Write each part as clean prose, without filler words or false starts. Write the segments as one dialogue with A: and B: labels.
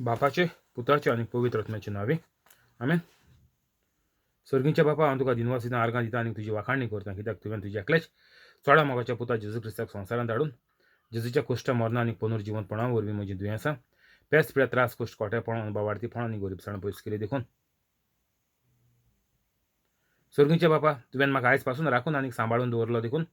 A: बापाचे, पुताचे आनी पवित्र आत्म्याचे नांवे, आमेन. सर्गींच्या बापा, हांव तुका दिनवास दिता, आर्गां दिता आनी तुजी वाखाणणी करता, कित्याक तुवें तुज्या एकल्याच चोडा मोगाच्या पुता जेजू क्रिस्ताक संवसारांत धाडून जेजूच्या कुश्ट मरणां आनी पुनर्जिवंतपणा वरवीं म्हजीं दुयेंसां, पेस पिड्या, त्रास, कुश्ट, कोटेपण, बावार्थीपण आनी गरिबसाण पयस केली देखून. सर्गींच्या बापा, तुवें म्हाका आयज पासून राखून आनी सांबाळून दवरलो देखून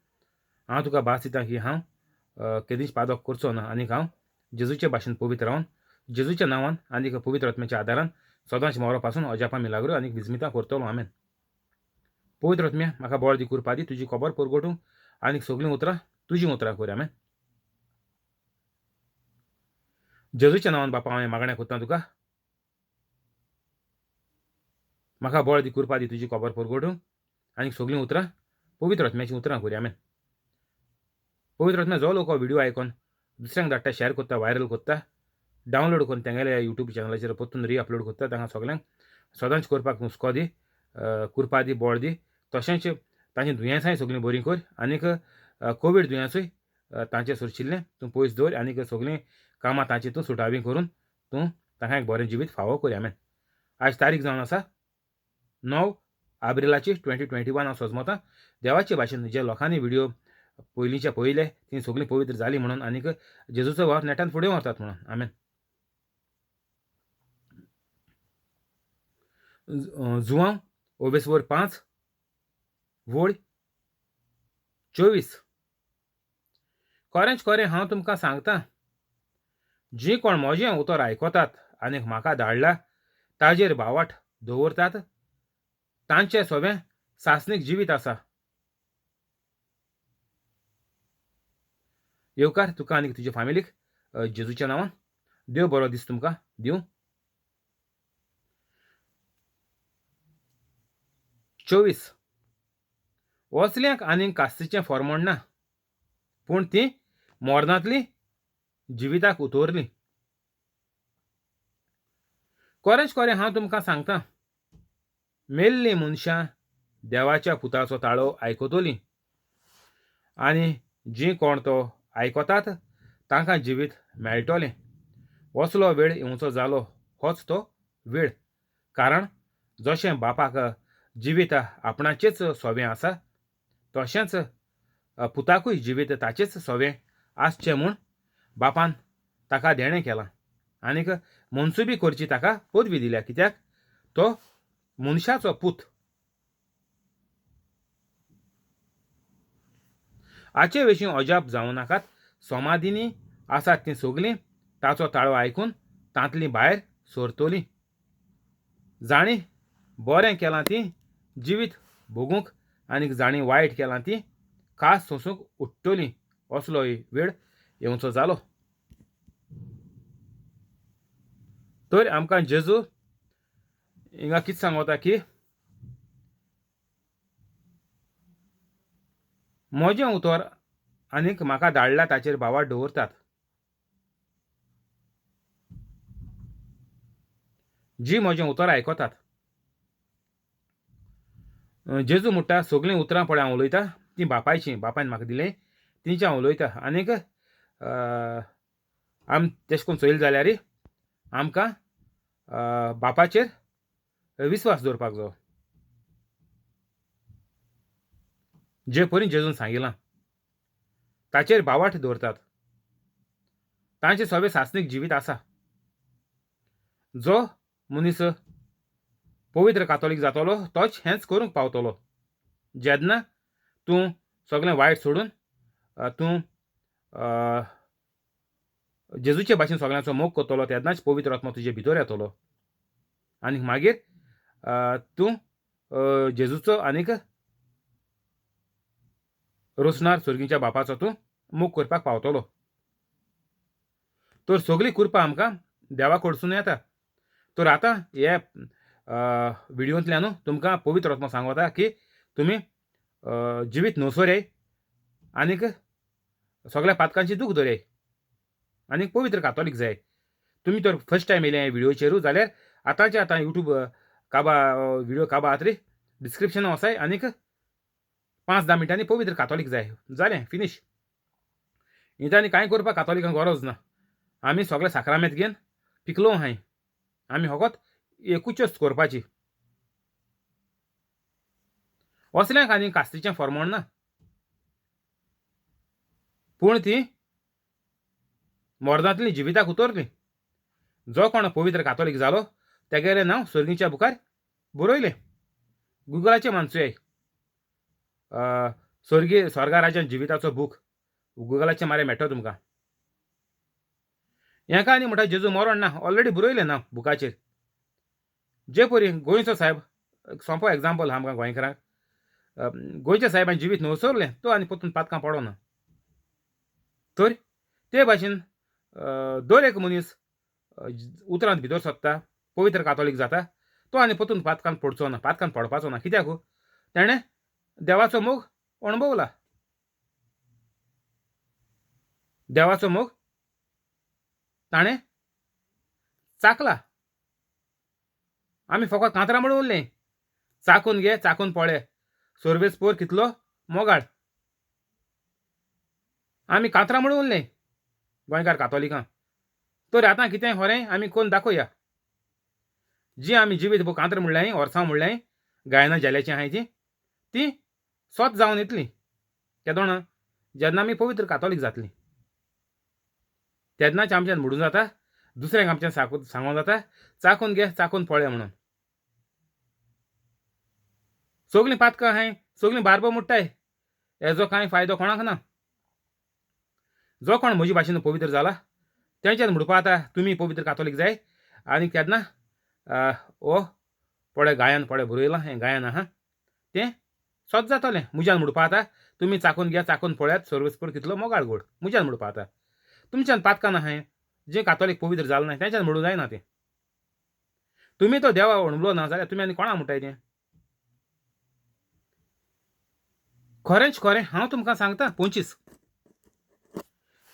A: हांव तुका भास दिता की हांव केदींच पादक करचो ना आनी हांव जेजूचे भाशेन पवित्र रावन जेजूच्या नांवान आनी पवित्र आत्म्याच्या आदारान सदांच मरो पासून अजापां मिलाग्रो आनी विस्मितां करतलो. आमेन. पवित्र आत्म्या, म्हाका बळ दी, कुरपा दी, तुजी खबर परगटूंक आनी सगळीं उतरां तुजीं उतरां कर. आमेन. जेजूच्या नांवान बापा हांवें मागणें करता तुका, म्हाका बळ दी, कुरपा दी, तुजी खबर परगटूंक आनी सगळीं उतरां पवित्र आत्म्याचीं उतरां कर. आमेन. पवित्र आत्म्या, जो लोक हो व्हिडियो आयकोन दुसऱ्यांक धाडटा, शेअर करता, व्हायरल करता, डावनलोड करून तेंगेल्या यूट्यूब चॅनलाचेर परतून री अपलोड करता, तांकां सगळ्यांक सदांच करपाक हुस्को दी, कुरपा दी, बळ दी. तशेंच तांची दुयेंसांय सगळीं बरीं कर आनीक कोवीड दुयेंसूय तांचे सोरशिल्लें तूं पयस दवर आनीक सगळीं कामां तांची तूं सुटावी करून तूं तांकां एक बरें जिवीत फावो कर. आमेन. आयज तारीख जावन आसा 9 एप्रिलाची 2021. हांव सजमतां देवाचे भाशेन जे लोकांनी व्हिडियो पयलींचे पळयले ती सगळीं पवित्र जाली म्हणून आनीक जेजूचो वावर नेटान फुडें व्हरतात म्हणून. आमेन. जुवांव ओवेसवर 5 वळ 24. खरेंच खरें हांव तुमकां सांगता, जीं कोण म्हजें उतर आयकतात आनी म्हाका धाडला ताजेर भावाट दवरतात तांचें सगळें सासणीक जिवीत आसा. येवकार तुका आनी तुज्या फामिलीक जेजूच्या नांवान. देव बरो दीस तुमकां दिवं. 24. वसल्यांक आनीक कास्तीचें फॉर्मण ना, पूण ती मरणांतली जिविताक उतरली. खरेंच खरें हांव तुमकां सांगता, मेल्लीं मनशां देवाच्या पुताचो ताळो आयकतलीं आनी जीं कोण तो आयकतात तांकां जिवीत मेळटलें. असलो वेळ येवचो जालो होच तो वेळ, कारण जशें बापाक जिवीत आपणाचेच सोवें आसा तशेंच पुताकूय जिवीत ताचेच सोवें आसचें म्हूण बापान ताका देणें केलां आनीक मनसुबी करची ताका पदवी दिल्या, कित्याक तो मनशाचो पूत. हाचे विशीं अजाप जावं नाकात, समाधींनी आसात तीं सगळीं ताचो ताळो आयकून तांतलीं भायर सरतलीं. जाणीं बरें केलां तीं जिवीत भोगूंक आनी जाणीं वायट केलां तीं खास सोंसूंक उठ्ठलीं. असलो वेळ येवचो जालो. तर आमकां जेजू हिंगा कितें सांगता की म्हजें उतर आनीक म्हाका धाडला ताचेर भावार्थ दवरतात, जी म्हजें उतर आयकतात. जेजू म्हणटा सगळीं उतरां पळय हांव उलयता तीं बापायचीं, बापायन म्हाका दिलें तिंचें हांव उलयता. आनीक आम तेश कोन्न चोयलें जाल्यार आमकां बापाचेर विस्वास दवरपाक जायो, जे परी जेजून सांगिलां ताचेर भावार्थ दवरतात तांचें सगळें सासणीक जिवीत आसा. जो मनीस पवित्र कातोलीक जातलो तोच हेंच करूंक पावतलो. जेन्ना तूं सगळें वायट सोडून तूं जेजूचे भाशेन सगळ्यांचो मोग करतलो तेन्नाच पवित्र आत्मा तुजे भितर येतलो आनी मागीर तूं जेजूचो आनीक रोसणार सर्गीच्या बापाचो तूं मोग करपाक पावतलो. तर सगळी कृपा आमकां देवा कडसून येता. तर आतां हे व्हिडियोंतल्यान तुमकां पवित्र आत्मा सांगता की तुमी जिवीत नोसोरे आनीक सगळ्या पातकांची दूख दवराय आनीक पवित्र कातोलीक जाय. तुमी तर फर्स्ट टायम येयले व्हिडियोचेरू जाल्यार आतांचे आतां यूट्यूब काबा व्हिडियो काबा आत रे डिस्क्रिप्शन वचाय आनीक 5-10 मिनटांनी पवित्र कातोलीक जाय, जालें फिनीश. हिंतांनी कांय करपाक कातोलिकांक गरज ना. आमी सगळे साक्रामेंत घेवन पिकलो आहाय. आमी फकत एकूचच करपाची. असल्यांक आनी कास्तीचें फॉर्मोण ना. पूण ती मोर्दांतली जिविताक उतरली. जो कोण पवित्र कातोलीक जालो तेगेलें नांव सर्गीच्या बुकार बरयलें. गुगलाचें मानसुयाय स्वर्गीय स्वर्गा राजान जिविताचो बूक गुगलाचें मारे मेळटलो तुमकां. हेका आनी म्हणटा जेजू मरण ना, ऑलरेडी बरयलें ना बुकाचेर. जे परी गोंयचो सायब सोंपो एग्जाम्पल आहा आमकां गोंयकारांक. गोंयच्या सायबान जिवीत नवसरलें तो आनी परतून पातकां पडना. तर ते भाशेन दर एक मनीस उतरांत भितर सोदता, पवित्र कातोलीक जाता, तो आनी परतून पातकान पडचो ना, पातकान पडपाचो ना. कित्याक तेणें देवाचो मोग अणभवला. देवाचो मोग ताणें चाकला. आमी फकत कांतरां म्हणून उरलें. चाकून घे, चाकून पळे, सर्वेस पोर कितलो मोगाळ. आमी कांतरां म्हणून उरलें गोंयकार कातोलिकां. तर आतां कितें खरें आमी कोण दाखोवया. जी आमी जिवीत कांतरां म्हणल्याय, वर्सां म्हणल्याय, गायना जाल्याचीं आहाय ती ती सोत जावन येतली केदोणा जेन्ना आमी पवित्र कातोलीक जातली तेन्नाच आमच्यान म्हणून जाता, दुसऱ्यांक आमच्यान सांगूंक जाता, चाकून घे चाकून पळय म्हणून. सगलीं पातकां आहाय, सगलीं बारबो मोडटाय, हेजो कांय फायदो कोणाक ना. जो कोण म्हजे भाशेन पवित्र जाला तेंच्यान म्हणपा आतां तुमी पवित्र कातोलीक जाय. आनी तेन्ना ओ पळय गायन पळय बरयलां हें गायन आहा तें सत जातलें. म्हज्यान म्हणपा आतां तुमी चाकून घे चाकून पळयात सर्वेस्पर कितलो मोगाळ गोड. म्हज्यान म्हणपा आतां तुमच्यान पातकां आहाय, जे कातोलीक पवित्र जालें ना तेंच्यान म्हणूं जायना तें. तुमी तो देवा अणभवलो ना जाल्यार तुमी आनी कोणा म्हणटाय तें. खरेंच खरें हांव तुमकां सांगता, 25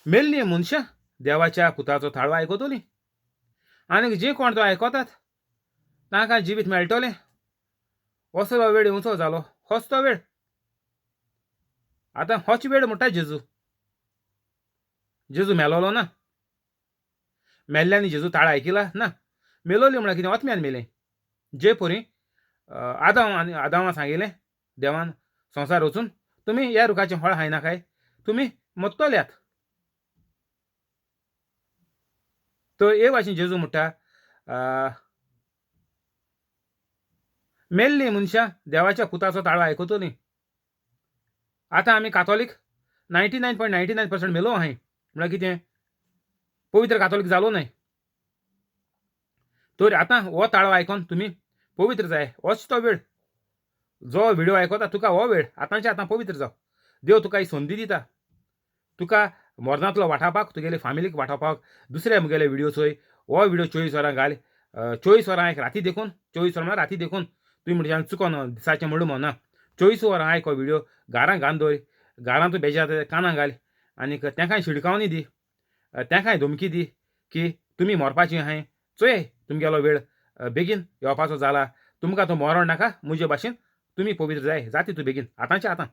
A: मेल्लीं मनशां देवाच्या पुताचो थाळो आयकतलीं आनी जे कोण तो आयकतात तांकां जिवीत मेळटलें. असलो वेळ येवचो जालो, होच तो वेळ. आतां होच वेळ म्हणटा जेजू. जेजू मेलोलो ना, मेल्ल्यांनी जेजू ताळो आयकिला ना. मेलोली म्हळ्यार कितें, आत्म्यान मेलें. जे परी आदांव आनी आदांवा सांगिल्लें देवान संवसार वचून तुमी ह्या रुखाचें फळ खायनाकाय, तुमी मत्तल्यात. तर हे भाशेन जेजू म्हणटा मेल्लीं मनशां देवाच्या पुताचो ताळो आयकतलीं. आतां आमी कातोलीक 99.99% मेलो आहाय म्हळ्यार कितें, पवित्र कातोलीक जालो न्हय. तर आतां हो ताळो आयकोन तुमी पवित्र जाय. होच तो वेळ. जो व्हिडियो आयकता तुका हो वेळ आतांचे आतां पवित्र जाव. देव तुका ही संदी दिता, तुका मरणांतलो वाटावपाक, तुगेले फामिलीक वाटावपाक. दुसरे मुगेले व्हिडियो चोय, हो व्हिडियो 24 वरां घाल, 24 वरां आयक राती देखून, 24 वरां म्हळ्यार राती देखून. तुमी म्हणशान चुकोन दिसाचें म्हणून म्हणना. 24 वरां आयक हो व्हिडियो, घरां घालून दवर, घरां तूं बेजार कानां घाल आनीक तेंकांय शिडकावणी दी, तेंकांय धमकी दी की तुमी मरपाची आहाय, चोय तुमगेलो वेळ बेगीन येवपाचो जाला, तुमकां तो मरण नाका, म्हजे भाशेन तुमी पवित्र जाय जाती तूं बेगीन आतांचे आतां.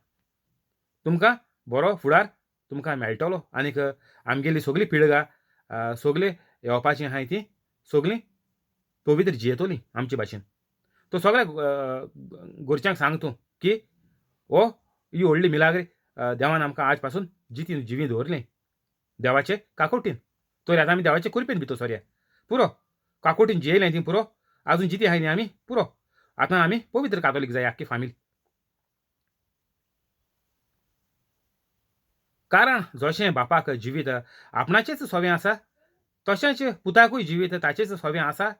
A: तुमकां बरो फुडार तुमकां मेळटलो. आनीक आमगेली सगळी पिळगा सगळी येवपाची आहाय ती सगळीं पवित्र जियेतली आमचे भाशेन. तो सगळ्या घरच्यांक सांग तूं की हो ही व्हडली मिलाग्री देवान आमकां आज पासून जिती जिवी दवरली देवाचे काकोटीन. तर आतां आमी देवाचे कुरपेन भितर सरया पुरो. काकोटीन जियेलें ती पुरो, आजून जिती आहाय न्ही आमी पुरो. आतां आमी पवित्र कातोलीक जाय आख्खी फामिली. कारण जशें बापाक जिवीत आपणाचेच सवें आसा तशेंच पुताकूय जिवीत ताचेच सवें आसा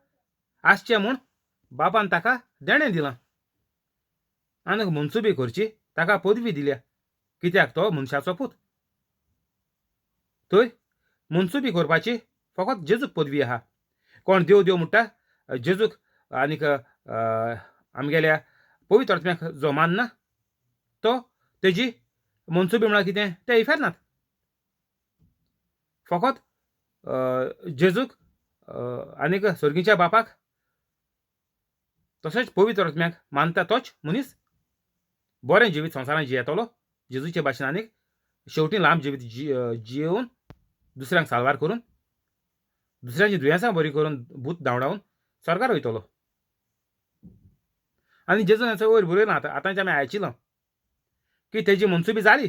A: आसचें म्हूण बापान ताका देणें दिलां. आनी मनसुबी करची ताका पदवी दिल्या, कित्याक तो मनशाचो पूत. तर मनसुबी करपाची फकत जेजूक पदवी आहा. कोण देव देव म्हणटा जेजूक आनीक आमगेल्या पवित्र आत्म्याक जो मानना तो तेजी मनसुबी म्हळ्यार कितें ते इफेर्नात. फकत जेजूक आनीक सर्गीच्या बापाक तशेंच पवित्र आत्म्याक मानता तोच मनीस बरें जिवीत संवसारांत जियेतलो जेजूचे भाशेन आनीक शेवटी लांब जिवीत जियेवन दुसऱ्यांक साल्वार करून दुसऱ्यांची दुयेंसां बरीं करून भूत धांवडावन स्वर्गार वयतलो. आनी जेजून हें वयर बरयलां आतां आतांचें आमी आयचिलां की तेजी मनसुबी जाली,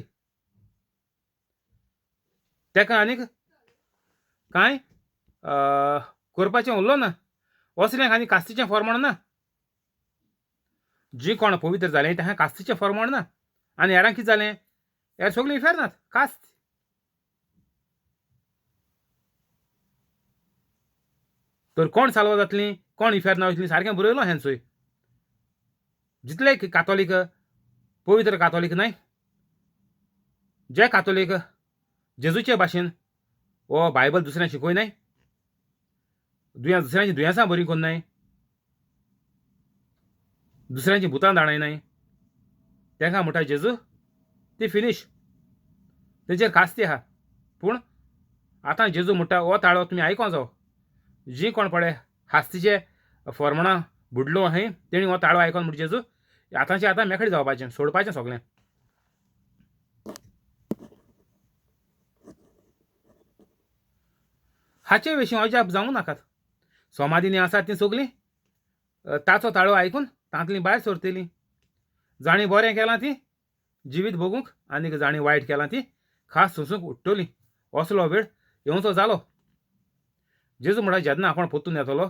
A: तेका आनीक कांय करपाचें उरलो ना. असलें आनी कास्तीचें फॉर्मण ना. जी कोण पवित्र जालें तेका कास्तीचें फॉर्मण ना. आनी हेरांक कितें जालें, हेर सगळीं इफेर्नात कास्त. तर कोण साल्वार जातलीं कोण इफेर्ना वयतलीं सारकें बरयलो हें चोय. जितले कातोलीक पवित्र कातोलीक न्हय, जे कातोलीक जेजूचे भाशेन हो बायबल दुसऱ्यांक शिकय न्हय, दुसऱ्यांची दुयेंसां बरीं करिनाय, दुसऱ्यांची भुतां दाणाय न्हय, तांकां म्हणटा जेजू ती फिनीश, तेंचेर कास्ती आहा. पूण आतां जेजू म्हणटा हो ताळो तुमी आयको जावो. जी कोण पळय हास्तीचे फॉर्मणां बुडलो आहाय तेणी हो ताळो आयकोन म्हणटा जेजू आतांचे आतां मेकळें जावपाचें, सोडपाचें सगळें. हाचे विशीं अजाप जावं नाकात. समाधीनी आसात तीं सगळीं ताचो ताळो आयकून तांतलीं भायर सरतलीं. जाणीं बरें केलां तीं जिवीत भोगूंक आनीक जाणीं वायट केलां तीं खास सोंसूंक उठ्ठलीं. असलो वेळ येवचो जालो. जेजू म्हणटा जेन्ना आपूण परतून येतलो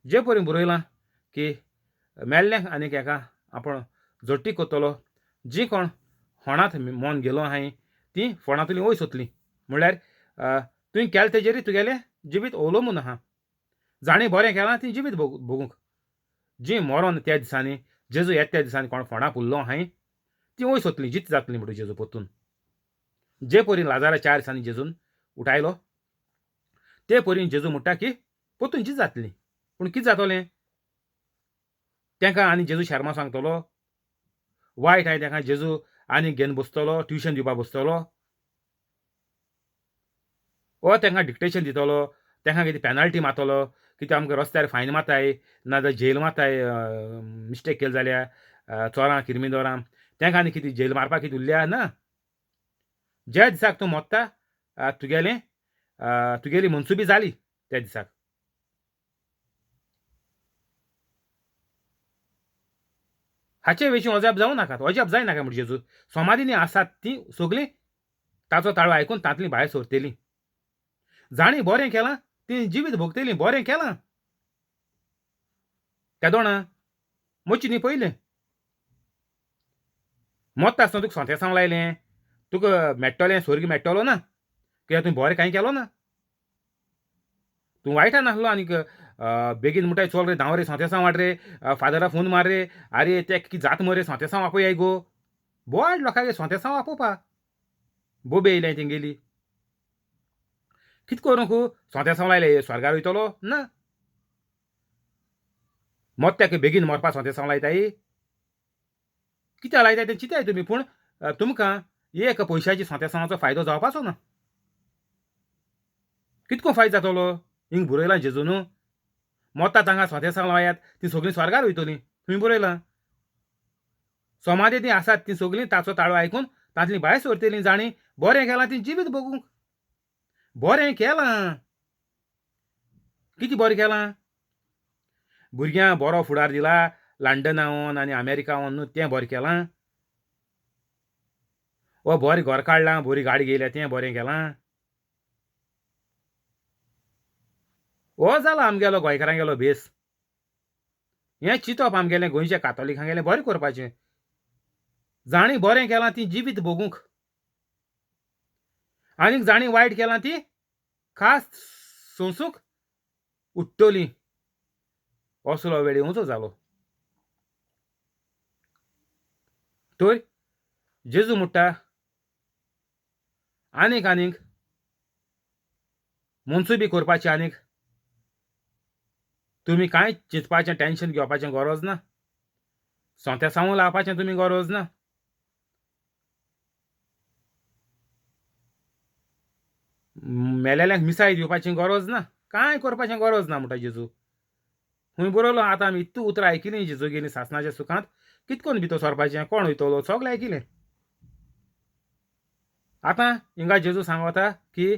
A: जे परी बरयलां की मेल्ल्यांक आनीक एका आपूण जोडटी करतलो. जी कोण फोणांत मन गेलो आहाय तीं फोणांतलीं वयर सोदतलीं. म्हणल्यार तुवें केलें तेजेरूय तुगेलें जिवीत अवलंबून आहा. जाणीं बरें केलां तीं जिवीत भोगूंक, जीं मरोन त्या दिसांनी जेजू येता त्या दिसांनी कोण फोंडा पुरलो आहाय तीं वयर सोदतलीं, जित जातलीं म्हणटा जेजू परतून. जे परी लाजारा 4 दिसांनी जेजून उठायलो ते परी जेजू म्हणटा की परतून जीत जातली. पूण कितें जातलें तेंकां आनी जेजू शर्मा सांगतलो वायट आहाय तेंकां जेजू आनी घेवन बसतलो, ट्युशन दिवपाक बसतलो, ओ तेंकां डिक्टेशन दितलो, तेंकां कितें पेनल्टी मारतलो, कितें आमकां रस्त्यार फायन मारताय नाजाल्यार जेल मारताय मिस्टेक केली जाल्यार चोरां किरमिदोरां तेंकां आनी कितें जेल मारपाक कितें उरल्या ना. ज्या दिसाक तूं मोत्ता तुगेलें तुगेली मनसुबी जाली त्या दिसाक. हाचे विशीं अजाप जावं नाकात, अजाप जाय नाका म्हणजे जेजू. समाधीनी आसात तीं सगळीं ताचो ताळो आयकून तांतलीं भायर सरतलीं. जाणीं बरें केलां तीं जिवीत भोगतलीं, बरें केलां तेदोणा मोची न्ही पयलें मोत्ता आसतना तुका सोंतेसांव लायलें, तुका मेट्टलें स्वर्ग मेट्टलो ना, कित्याक तुवें बरें कांय केलो ना, तूं वायटा नासलो. आनीक बेगीन म्हणटाय चल रे धांव रे सोंतेसांव हाड रे, फादरा फोन मार रे, आरे ते कितें जात मरे सोंतेसांव आपयाय गो. बोड लोकांक सोंतेसांव आपोवपा बोबे येयले तेंगेली. कितें करूंक सोंतेसांव लायलें स्वर्गार वयतलो ना, मोत्याक बेगीन मरपा सोंतेसांव लायताय, कित्याक लायताय तें चिंताय तुमी. पूण तुमकां एक पयशाची सोंतेसांवाचो फायदो जावपाचो ना. कितको फायदो जातलो हिंग बरयलां जेजू न्हू, मोत्ता तांकां सोंतेसांव लायात तीं सगळीं स्वर्गार वयतलीं, थंय बरयलां. समाधी तीं आसात तीं सगळीं ताचो ताळो आयकून तांतलीं भायर सरतलीं. जाणीं बरें केलां तीं जिवीत भोगूंक. बरें केलां कितें बरें केलां, भुरग्यांक बरो फुडार दिला लंडना वोन आनी अमेरिका वोन न्हू, तें बरें केलां. ओ बरें घर काडलां, बरी गाडी घेयल्या, तें बरें केलां. हो जाला आमगेलो गोंयकारांगेलो भेस. हें चिंतप आमगेलें गोंयच्या कातोलिकांगेलें बरें करपाचें. जाणीं बरें केलां तीं जिवीत भोगूंक आनीक जाणीं वायट केलां तीं खास सोंसूंक उठ्ठलीं. असलो वेळ येवचो जालो. तर जेजू म्हणटा आनीक आनीक मनसुबी करपाची, आनीक तुमी कांय चिंतपाचें टेंशन घेवपाचें गरज ना, सोंतेसांव लावपाचें तुमी गरज ना. मेलेल्यांक मिसाय दिवपाची गरज ना, कांय करपाचें गरज ना म्हणटा जेजू. खंय बरयलो आतां आमी इतू उतरां आयकिलीं जेजू गेलीं सासणाच्या सुखांत, कितकोन भितर सरपाचें, कोण वयतलो, सगळें आयकिलें. आतां हिंगा जेजू सांगता की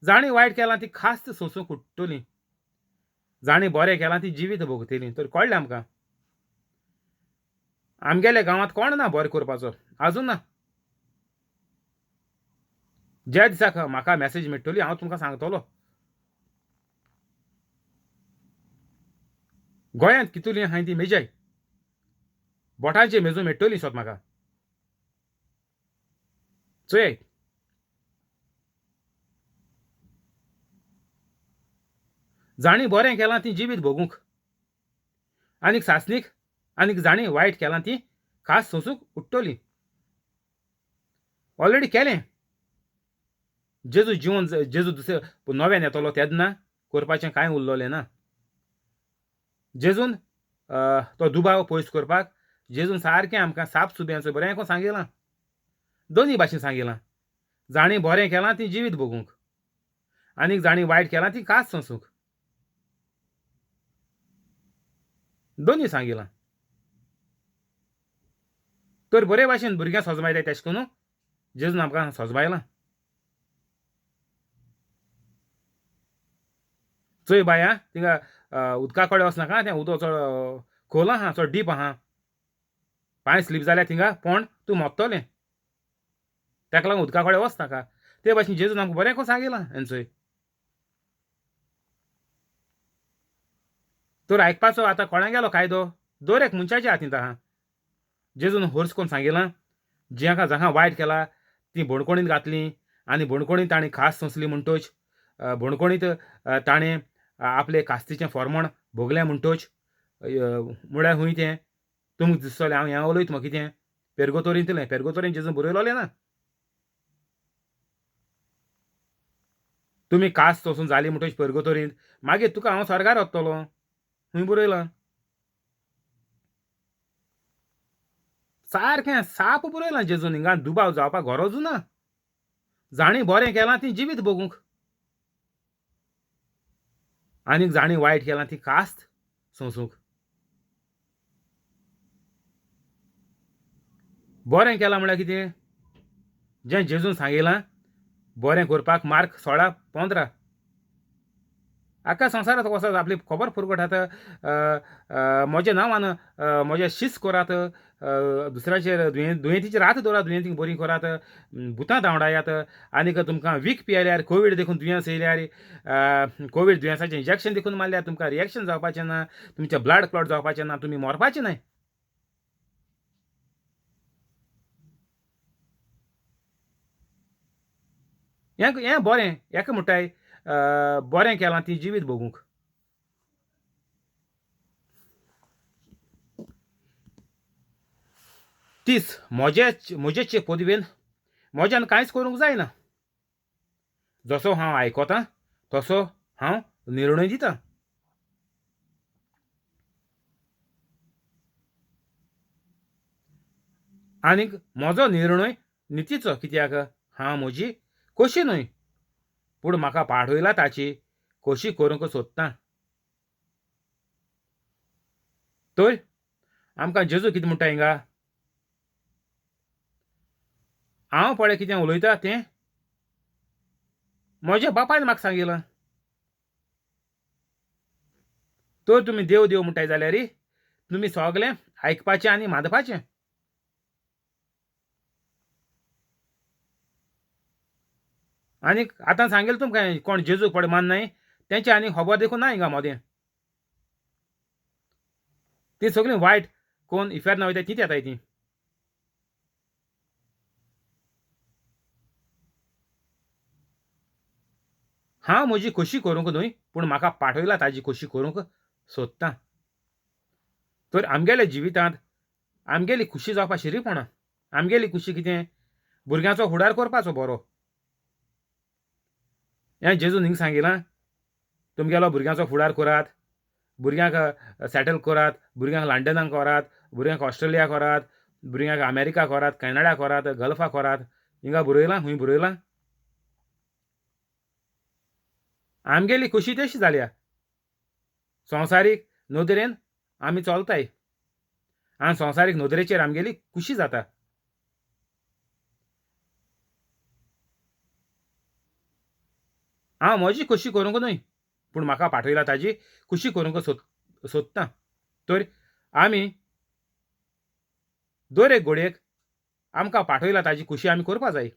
A: जाणीं वायट केलां ती खास्त सोंसूंक उठ्ठलीं, जाणीं बरें केलां ती जिवीत भोगतलीं. तर कळ्ळें आमकां, आमगेल्या गांवांत कोण ना बरें करपाचो, आजून ना. ज्या दिसाक म्हाका मॅसेज मेळटली हांव तुमकां सांगतलो. गोंयांत कितली आहाय ती मेजाय, बोटांचे मेजून मेळटली सोद म्हाका. चोय जाणीं बरें केलां ती जिवीत भोगूंक, आनीक सासणीक, आनीक जाणीं वायट केलां ती खास सोंसूंक उठ्ठली. ऑलरेडी केलें. जेजू जिवन, जेजू दुसरे नव्यान येतलो तेन्ना करपाचें कांय उरलेलें ना. जेजून तो दुबाव पयस करपाक जेजून सारकें आमकां साप सुब्यांचो बरें करून सांगिलां, दोनूय भाशेन सांगिलां. जाणीं बरें केलां ती जिवीत भोगूंक, आनीक जाणीं वायट केलां ती कास सोंसूंक, दोनूय सांगिलां. तर बरे भाशेन भुरग्यांक सजमायताय तेश करून जेजून आमकां सजमायलां. चोय बाया थिंगा उदका कडेन वचनाका, तें उदक चड खोल आहा, चड डीप आहा, पांय स्लीप जाल्यार थिंगा पोंड तूं मोत्तलें, ताका लागून उदका कडेन वचनाका. ते भाशेन जेजून आमकां बरें करून सांगिलां हेंचोय. तर आयकपाचो आतां कोणा गेलो कायदो दर एक मनशाच्या हातींत आहा. जेजून होर्स करून सांगिलां, जेका जाका वायट केला ती बोणकोणींत घातली आनी बोणकोणींत ताणें खास सोंसली म्हणटोच, बोणकोणींत ताणें आपले कास्तीचें फॉर्मण भोगलें म्हणटोच, म्हळ्यार खूंय तें तुमकां दिसतलें हांव हें उलयता म्हाका कितें पेरगोतोरींतलें, पेरगोतोरीन जेजून बरयलोलें ना. तुमी कास सोंसून जाली म्हणटोच पेरगोतोरींत मागीर तुका हांव स्वर्गार वतलो, खूंय बरयलां? सारकें साप बरयलां जेजून, हिंगा दुबाव जावपाक गरजू ना. जाणीं बरें केलां ती जिवीत भोगूंक, आनीक जाणीं वायट केलां ती कास्त सोंसूंक. बरें केलां म्हळ्यार कितें? जें जेजून सांगिलां बरें करपाक, मार्क 16:15. आख्खा संवसारांत वचत आपली खबर पुरवठात, म्हज्या नांवान म्हजें शिस्त करात, दुसऱ्याचेर दुयेंतीचेर हात दवरात, दुयेंतींक बरीं करात, भुतां धांवडायात, आनीक तुमकां वीख पियेल्यार कोवीड देखून दुयेंस येयल्यार, कोवीड दुयेंसाचें इंजेक्शन देखून मारल्यार तुमकां रिएक्शन जावपाचें ना, तुमचें ब्लड क्लॉट जावपाचें ना, तुमी मरपाचें न्हय. हें बरें, हेका म्हणटाय बरें केलां ती जिवीत भोगूंक. तीस म्हजेच पदवेन म्हज्यान कांयच करूंक जायना, जसो हांव आयकतां तसो हांव निर्णय दितां. आनीक म्हजो निर्णय नितीचो, कित्याक हांव म्हजी खोशी न्हय पूण म्हाका पाठयला ताची खोशी करूंक सोदतां. तर आमकां जेजू कितें म्हणटा हिंगा? हांव पळय कितें उलयता तें म्हज्या बापायन म्हाका सांगिलां. तर तुमी देव देव म्हणटाय जाल्यार तुमी सगळें आयकपाचें आनी मानपाचें. आनीक आतां सांगेल तुमकां कोण जेजूक पळय माननाय तेंचे आनी खबर देखून ना हिंगा मोदें. ती सगळीं वायट कोण इफेर्ना वयता तींच येताय ती. हांव म्हजी खोशी करूंक न्हय पूण म्हाका पाठयला ताजी खोशी करूंक सोदतां. तर आमगेल्या जिवितांत आमगेली खुशी जावपा शिरीपणां. आमगेली खुशी कितें? भुरग्यांचो फुडार करपाचो बरो. हें जेजून हिंगा सांगिलां, तुमगेलो भुरग्यांचो फुडार करात, भुरग्यांक सेटल करात, भुरग्यांक लंडनाक व्हरात, भुरग्यांक ऑस्ट्रेलिया करात, भुरग्यांक अमेरिका करात, कॅनडा करात, गल्फा करात. हिंगा बरयलां? खूंय बरयलां? आमगेली खुशी तशी जाल्या. संवसारीक नदरेन आमी चलताय आनी संवसारीक नदरेचेर आमगेली खुशी जाता. हांव म्हजी खोशी करूंक न्हय, पूण म्हाका पाठयला ताजी खुशी करूंक सोदतां. तर आमी दर एक घडयेक आमकां पाठयला ताजी खुशी आमी करपा जाय.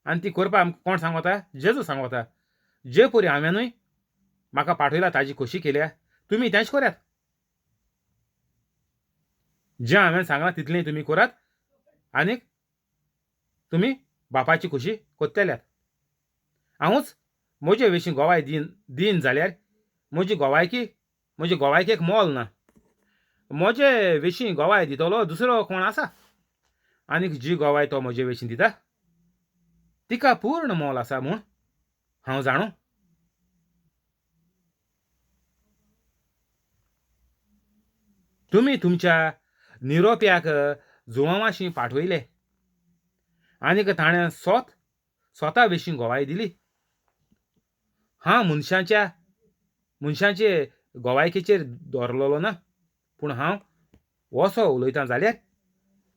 A: आनी ती करपा आमकां कोण सांगता? जेजू सांगता. जे परी हांवेंनूय म्हाका पाठयला ताजी खोशी केल्या, तुमी तेंच करात. जें हांवें सांगलां तितलें तुमी करात आनीक तुमी बापाची खोशी कोत्तल्यात. हांवूच म्हजे विशीं गोवाय दीन जाल्यार म्हजी गोवायकी म्हजे गोवायकेक मोल ना. म्हजे विशीं गोवाय दितलो दुसरो कोण आसा, आनीक जी गोवाय तो म्हजे विशीं दिता तिका पूर्ण मोल आसा म्हूण हांव जाणू. तुमी तुमच्या निरोप्याक जुवांवाशी पाठयले आनीक ताणें स्वता विशीं गोवाय दिली. हांव मनशाचे गोवायकेचेर दवरलेलो ना, पूण हांव वसो उलयतां जाल्यार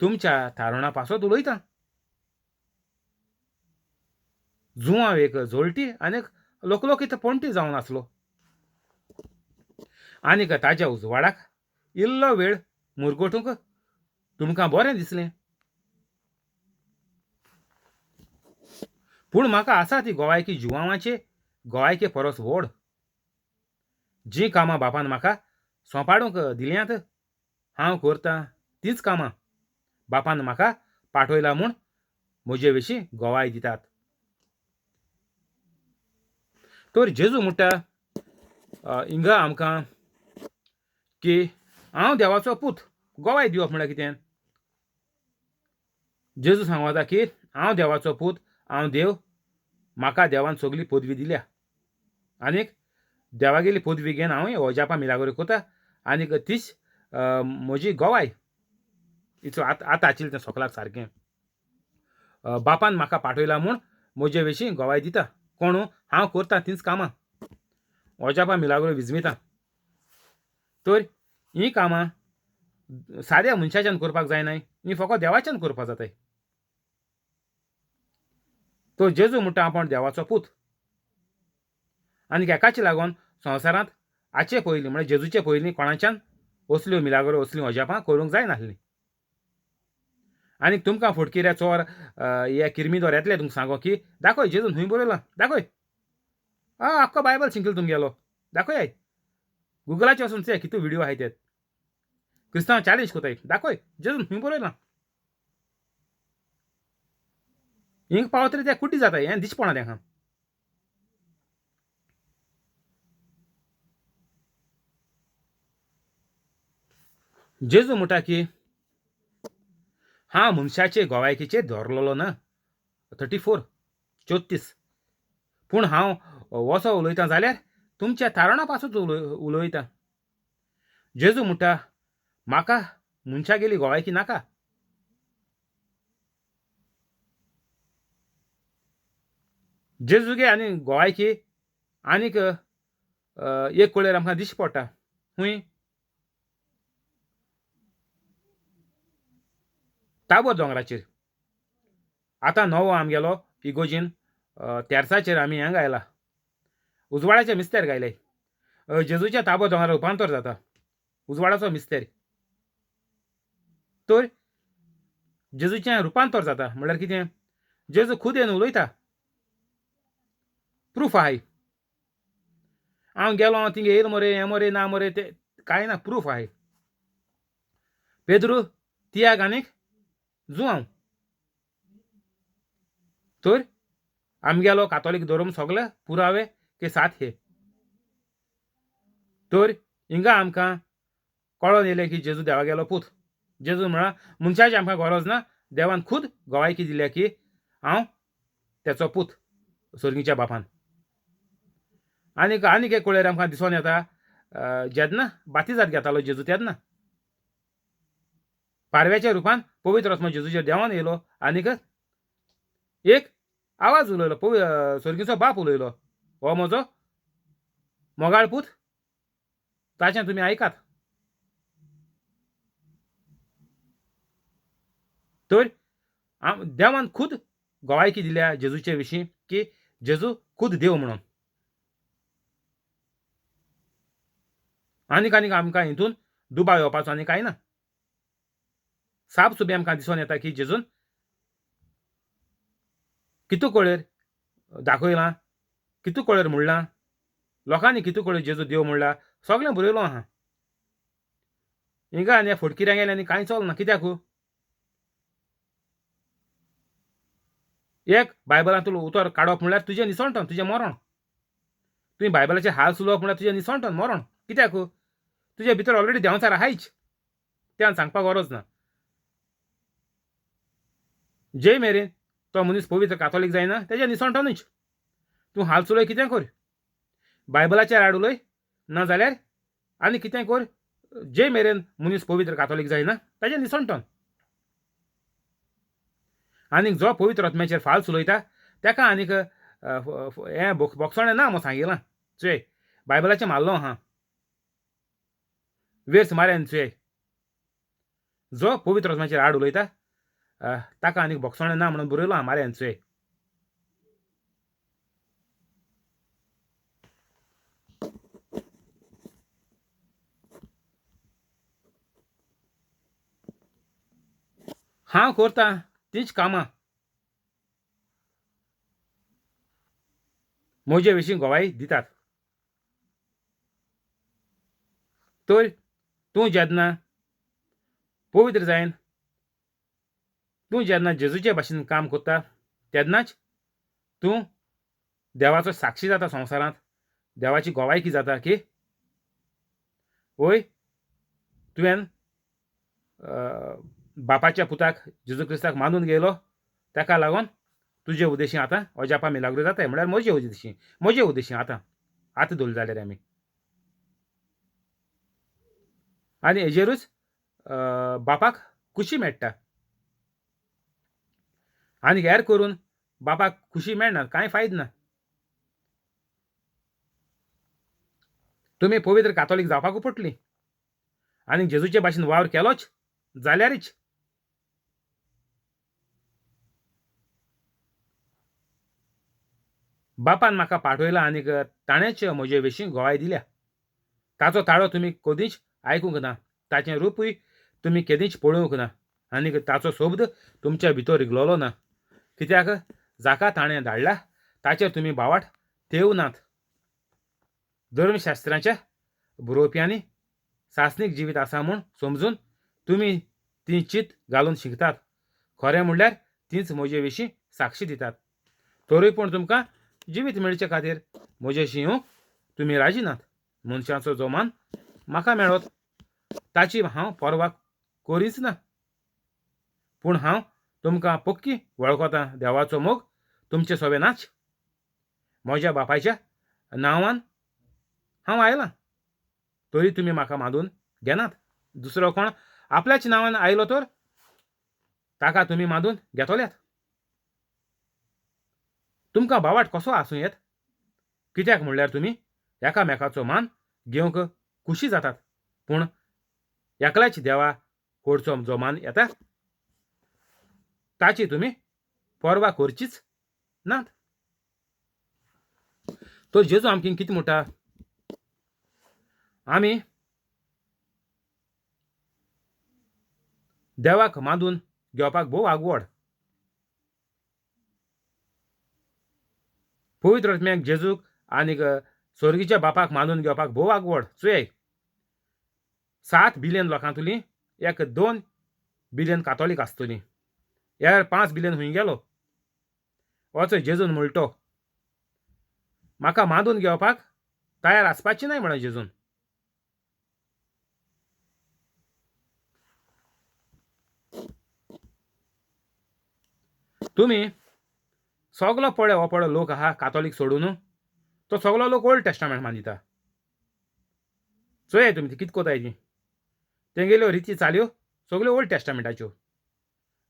A: तुमच्या थारणा पासत उलयतां. जुवांव एक जोळटी आनीक लोकलोकीत पणटी जावन आसलो आनीक ताज्या उजवाडाक इल्लो वेळ मुरगटूंक तुमकां बरें दिसलें. पूण म्हाका आसा ती गोवायकी जुवांवाचे गोवायके परस व्हड. जीं कामां बापान म्हाका सोंपाडूंक दिल्यांत हांव करतां तींच कामां बापान म्हाका पाठयला म्हूण म्हजे विशीं गोवाय दितात. तर जेजू म्हणटा हिंगा आमकां की हांव देवाचो पूत. गोवाय दिवप म्हणल्यार कितें? जेजू सांगता की हांव देवाचो पूत, हांव देव, म्हाका देवान सगली पदवी दिल्या आनीक देवागेली पदवी घेवन हांव अजापां मिलाग्रो करता आनीक तीच म्हजी गोवाय. इचो आतां आशिल्लें तें सोकलाक सारकें. बापान म्हाका पाठयला म्हूण म्हजे विशीं गोवाय दिता. कोणू? हांव करतां तींच कामां, अजापां मिलाग्रो विजमिता. तर हीं कामां साद्या मनशाच्यान करपाक जायनाय, हीं फकत देवाच्यान करपाक जाताय. तो जेजू म्हणटा आपूण देवाचो पूत आनी एकाच लागून संवसारांत आचे पयलीं म्हळ्यार जेजूचे पयलीं कोणाच्यान असल्यो मिलाग्रो असलीं अजापां करूंक जायनासलीं. आनी तुमकां फुटकिऱ्या चोर हे किर्मीदोर येतले तुमकां सांगो की दाखय जेजून खंय बरयलां, दाखय, आं आख्खो बायबल शिंकलो तुमगेलो, दाखय, गुगलाचेर वचून चोय कितू व्हिडियो आहाय ते. क्रिस्तांव चॅलेंज कोताय, दाखय जेजून खंय बरयलां. हिंग पावतरी ते कुड्डी जाताय, हें दिसपणा तेंकां. जेजू म्हणटा की हांव मनशाचे गोवायकीचेर दवरलेलो ना. 34 34. पूण हांव वसो उलयतां जाल्यार तुमच्या तारणा पासून उलयतां. जेजू म्हणटा म्हाका मनशागेली गोवायकी नाका. जेजूगे आनी गोवायकी आनीक एक कळेर आमकां दिश्टी पडटा. खंय? ताबो दोंगराचेर. आतां नवो आमगेलो इगोजीन तेर्साचेर आमी हें गायला, उजवाडाचें मिस्तेर गायले. जेजूच्या ताबो दोंगरार रुपांतर जाता उजवाडाचो मिस्तेर. तर जेजूचें रुपांतर जाता म्हणल्यार कितें? जेजू खूद येवन उलयता, प्रूफ आहाय. हांव गेलो थिंग येयल मरे, हें मरे, ना मरे, तें कांय ना, प्रूफ आहाय. पेद्रू, तियाग आनीक जुआंव. तर आमगेलो कातोलीक धर्म सगळे पुरावे के साथ हे. तर हिंगा आमकां कळोन येयलें की जेजू देवागेलो पूत. जेजू म्हळ्यार मनशाची आमकां गरज ना, देवान खूद गोवायकी दिल्या की हांव तेचो पूत सोर्गीच्या बापान. आनीक आनीक एक कळेर आमकां दिसोन येता, जेन्ना बातिजाद घेतालो जेजू तेन्ना पारव्याच्या रुपान पवित्र आत्मा जेजूचेर देवान येयलो आनीक एक आवाज उलयलो, सोर्गीचो बाप उलयलो, हो म्हजो मोगाळ पूत, ताचें तुमी आयकात. तर देवान खूद गोवायकी दिल्या जेजूचे विशीं की जेजू खूद देव म्हणून. आनीक आनीक आमकां हितून दुबाव येवपाचो आनी कांय ना. साप सुबें आमकां दिसून येता की जेजून कितू कळेर दाखयलां, कितू कळेर म्हणलां, लोकांनी कितू कळेर जेजू देव म्हणला, सगळें बरयलो आहा. हिंगा आनी ह्या फटकिऱ्यां गेले आनी कांय चलना. कित्याक एक बायबलांतलो उतर काडप म्हणल्यार तुजें निसणटन, तुजें मरण. तुवें बायबलाचेर हाल चलोवप म्हणल्यार तुजें निसणटन मरण. कित्याक तुजे भितर ऑलरेडी देंवचार आहायच, तें सांगपाक गरज ना. जे मेरेन तो मनीस पवित्र कातोलीक जायना तेजें निसणटनूच. तूं हाल चलय कितें कर, बायबलाचेर आड उलय ना जाल्यार आनी कितें कर, जे मेरेन मनीस पवित्र कातोलीक जायना ताजें निसणटन. आनीक जो पवित्र आत्म्याचेर फाल्स उलयता ताका आनीक हें बोगसणें ना म्हूण सांगिलां. चोय बायबलाचें मारलो आहा वेर्स मारन चोय, जो पवित्र आत्म्याचेर आड उलयता ताका आनीक बोगसणें ना म्हणून बरयलो आहा मारन चोय. हांव करता तींच कामां म्हजे विशीं गवाय दितात. तर तूं जेन्ना पवित्र जायन, तूं जेन्ना जेजूचे भाशेन काम करता तेन्नाच तूं देवाचो साक्षी जाता संवसारांत, देवाची गवायकी जाता की वय तुवें बापाच्या पुताक जेजू क्रिस्ताक मानून गेलो, ताका लागून तुजे उद्देशी आतां अजापा मिलाग्रो जाताय, म्हणल्यार म्हजे उद्देशी, म्हजे उद्देशी आतां आतां धरले जाल्यार आमी. आनी हेजेरूच बापाक खुशी मेळटा. आनी हेर करून बापाक खुशी मेळना, कांय फायद ना. तुमी पवित्र कातोलीक जावपाकू पडटली आनी जेजूचे भाशेन वावर केलोच जाल्यारच. बापान म्हाका पाठयला आनीक ताणेंच म्हजे विशीं गवाय दिल्या. ताचो ताळो तुमी कदींच आयकूंक ना, ताचें रुपूय तुमी केदींच पळोवंक ना, आनीक ताचो शब्द तुमच्या भितर रिगलोलो ना. कित्याक जाका ताणें धाडला ताचेर तुमी बावाट थेव नात. धर्मशास्त्राच्या बरोवप्यांनी सासणीक जिवीत आसा म्हूण समजून तुमी ती चीत घालून शिकतात. खरें म्हणल्यार तींच म्हजे विशीं साक्षी दितात. तरूय पूण तुमकां जिवीत मेळचे खातीर म्हजेशी येवंक तुमी राजी नात. मनशाचो जो मान म्हाका मेळत ताची हांव पर्वा करीच ना. पूण हांव तुमकां पक्की वळखतां, देवाचो मोग तुमचे सोबे नाच. म्हज्या बापायच्या नांवान हांव आयलां तरी तुमी म्हाका मानून घेनात. दुसरो कोण आपल्याच नांवान आयलो तर ताका तुमी मानून घेतल्यात. तुमकां बावाट कसो आसूं येत? कित्याक म्हणल्यार तुमी एकामेकाचो मान घेवंक खुशी जातात, पूण एकल्याच देवा कडचो जो मान येता ताची तुमी पर्वा करचीच नात. तर जेजू आमकां कितें म्हणटा? आमी देवाक मानून घेवपाक भोव आगवड. पवित्र आत्म्याक, जेजूक आनीक स्वर्गीच्या बापाक मानून घेवपाक भोव आगवड. चोय 7 बिलियन लोकांतली एक 2 बिलियन कातोलीक आसतली, यार 5 बिलियन हुंय गेलो? वचो जेजून म्हणटो म्हाका मानून घेवपाक तयार आसपाची नाय म्हणून जेजून. तुमी सगलो पळय हो पळय लोक आहा कातोलीक सोडून, तो सगलो लोक ओल्ड टेस्टामेंट मानिता. चोया तुमी कितें कोताय ती, तेंगेल्यो रिती चाल्यो सगल्यो ओल्ड टेस्टामेंटाच्यो.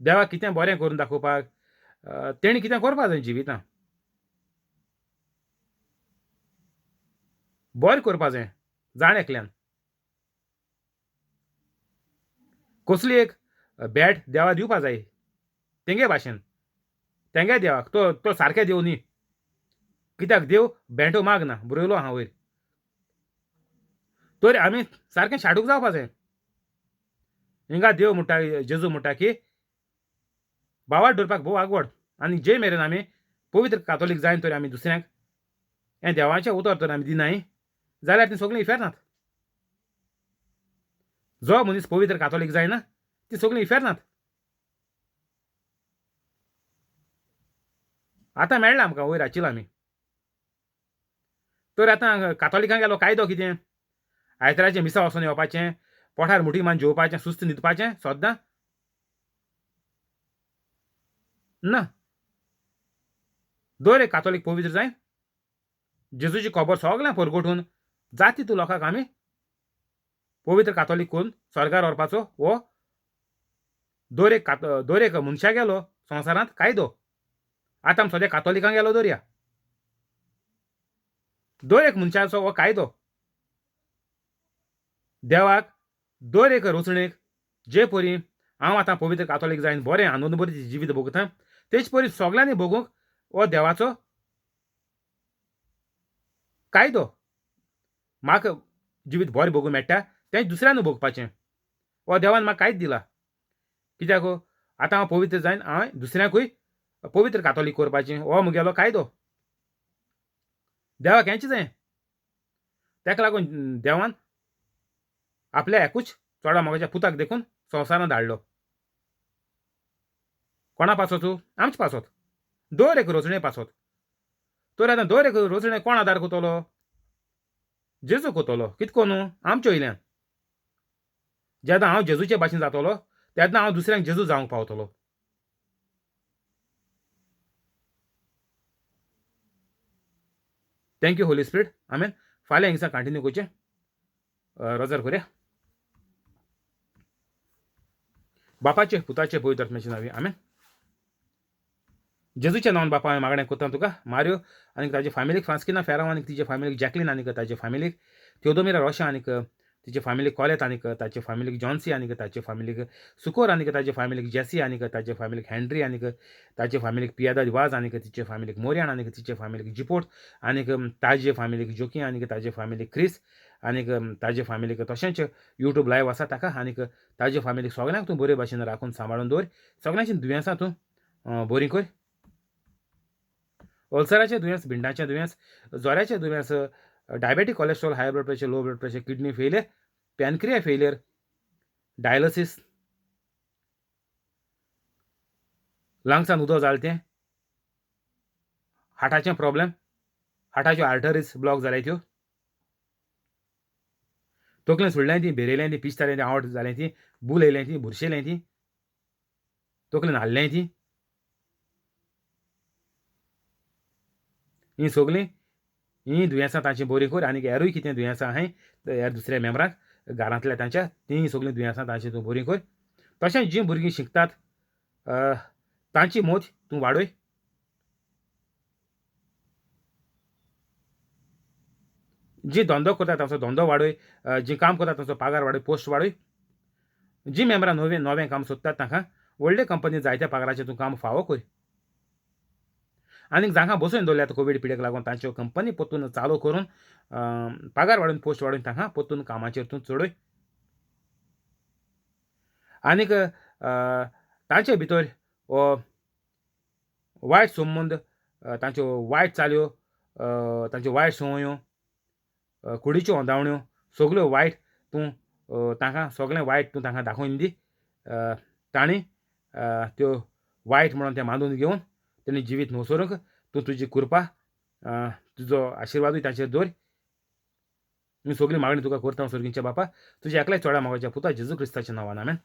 A: देवाक कितें बरें करून दाखोवपाक तेणी कितें करपाक जाय जिवितां, बरें करपाक जाय जाण एकल्यान. कसली एक भेट देवा दिवपा जाय तेंगे भाशेन, तेंगे देवाक. तो तो सारकें देव न्ही, कित्याक देव भेंटो मागना बरयलो आहा वयर. तर आमी सारकें शाडूक जावपा जाय. हिंगा देव म्हणटा, जेजू म्हणटा की भावार्थ दवरपाक भोव आगवड आनी जे मेरेन आमी पवित्र कातोलीक जायन तर आमी दुसऱ्यांक हें देवाचें उतर तर आमी दिनाय जाल्यार तीं सगळीं इफेर्नात. जो मनीस पवित्र कातोलीक जायना तीं सगळीं इफेर्नात. आतां मेळ्ळा आमकां वयर आशिल्लो आमी. तर आतां कातोलिकांक गेलो कायदो कितें, आयताराचें मिसा वचोन येवपाचें, पोठार मुठी मान जेवपाचें, सुस्त न्हिदपाचें सद्दां ना. दर एक कातोलीक पवित्र जाय, जेजूची खबर सगळ्यांक परगटून जाती तूं लोकांक आमी पवित्र कातोलीक करून स्वर्गार व्हरपाचो हो दर एक मनशाक गेलो संवसारांत कायदो. आतां आमी सद्या कातोलिकांक गेलो दरया, दर एक मनशाचो हो कायदो. देवाक दर एक रचणेक जे परी हांव आतां पवित्र कातोलीक जायन बरें आनंद बरें जिवीत भोगता तेच परी सगळ्यांनी भोगूंक हो देवाचो कायदो. म्हाका जिवीत बरें भोगूंक मेळटा तें दुसऱ्यान भोगपाचें हो देवान म्हाका कायदो दिला. कित्याक आतां हांव पवित्र जायन हांवें दुसऱ्यांकूय पवित्र कातोलीक करपाचें हो म्हगेलो कायदो. देवाक हेंच जाय. ताका लागून देवान आपल्या एकूच चोडा मोगाच्या पुताक देखून संवसारांत धाडलो. कोणा पासत? आमचे पासत, दर एक रोचणे पासत. तर आतां दर एक रोचणे कोण आदार करतलो? जेजू करतलो. कितको न्हू आमचे वयल्यान. जेन्ना हांव जेजूचे भाशेन जातलो तेन्ना हांव दुसऱ्यांक जेजू जावंक पावतलो. Thank you Holy Spirit. आमेन. फाल्यां हिंगसा कंटिन्यू करचें. रोजार करुया. बापाचे पुताचे पवित्र आत्म्याचे नांवी आमेन. जेजूच्या नांवान बापा हांवें मागणें करता तुका. मारियो आनी ताजे फामिलीक, फ्रांस्किना फेरांव आनी तिजे फामिलीक, जॅकलीन आनी ताजे फामिलीक, थियोदोमिरा रोशा आनी तिचे फामिलीक, कॉलेत आनी ताचे फामिलीक, जॉन्सी आनी ताचे फामिलीक, सुकोर आनी ताजे फामिलीक, जेसी आनी ताचे फामिलीक, हेनरी आनी ताचे फामिलीक, पियादा वाज आनी तिचे फामिलीक, मोरियान आनी तिचे फामिलीक, जिपोट आनी ताजे फामिलीक, जोकी आनी ताजे फामिलीक, क्रिस आनी ताजे फामिलीक, तशेंच यूट्यूब लायव आसा ताका आनी ताजे फामिलीक सगळ्यांक तूं बरे भाशेन राखून सांबाळून दवर. सगळ्यांची दुयेंसां तूं बरीं कर. अल्सराचें दुयेंस, भिंडाचें दुयेंस, जोऱ्याचें दुयेंस, diabetic, cholesterol, high blood pressure, low blood pressure, kidney failure, pancreas failure, dialysis, लंग्सान उदक जालें तें, हार्टाचें प्रॉब्लेम, हार्टाच्यो आर्टरीज ब्लॉक जाल्या त्यो, तकलें सोडलें ती, भेरेलें ती, पिश्त जालें ती, आवट जालें ती, बूल येयलें ती, बुरशेलें ती, तकलेन हाडलें ती, हीं सगलीं हीं दुयेंसां तांची बरीं कर. आनी हेरूय कितें दुयेंसां आहाय हेर दुसऱ्या मेम्बरांक घरांतल्या तांच्या तीं सगलीं दुयेंसां तांची तूं बरीं कर. तशेंच जीं भुरगीं शिकतात तांची मोत तूं वाडय. जी धंदो करता तांचो धंदो वाडय, जी काम करता तांचो पगार वाडय, पोस्ट वाडय. जी मेम्बरां नवें नवें काम सोदतात तांकां व्हडले कंपनी जायत्या पगाराचें तूं काम फावो कर. आनी जांकां बसोवन दवरल्यात कोवीड पिडेक लागून तांच्यो कंपनी परतून चालू करून पगार वाडोवन पोस्ट वाडोवन तांकां परतून कामाचेर तूं चडय. आनीक तांचे भितर हो वायट संबंद, तांच्यो वायट चाल्यो, तांच्यो वायट संवयो, कुडीच्यो ओंदावण्यो सगल्यो वायट तूं तांकां सगळें वायट तूं तांकां दाखोवन दी. तांणी त्यो वायट म्हणून तें मानून घेवन तेणी जिवीत न्हवसरूंक तूं तुजी कृपा, तुजो आशिर्वादूय तांचेर दवर. मी सगळी मागणी तुका करता सर्गींच्या बापा, तुज्या एकल्याच चोडा मोगाच्या पुता जेजू क्रिस्ताच्या नांवान. आमेन.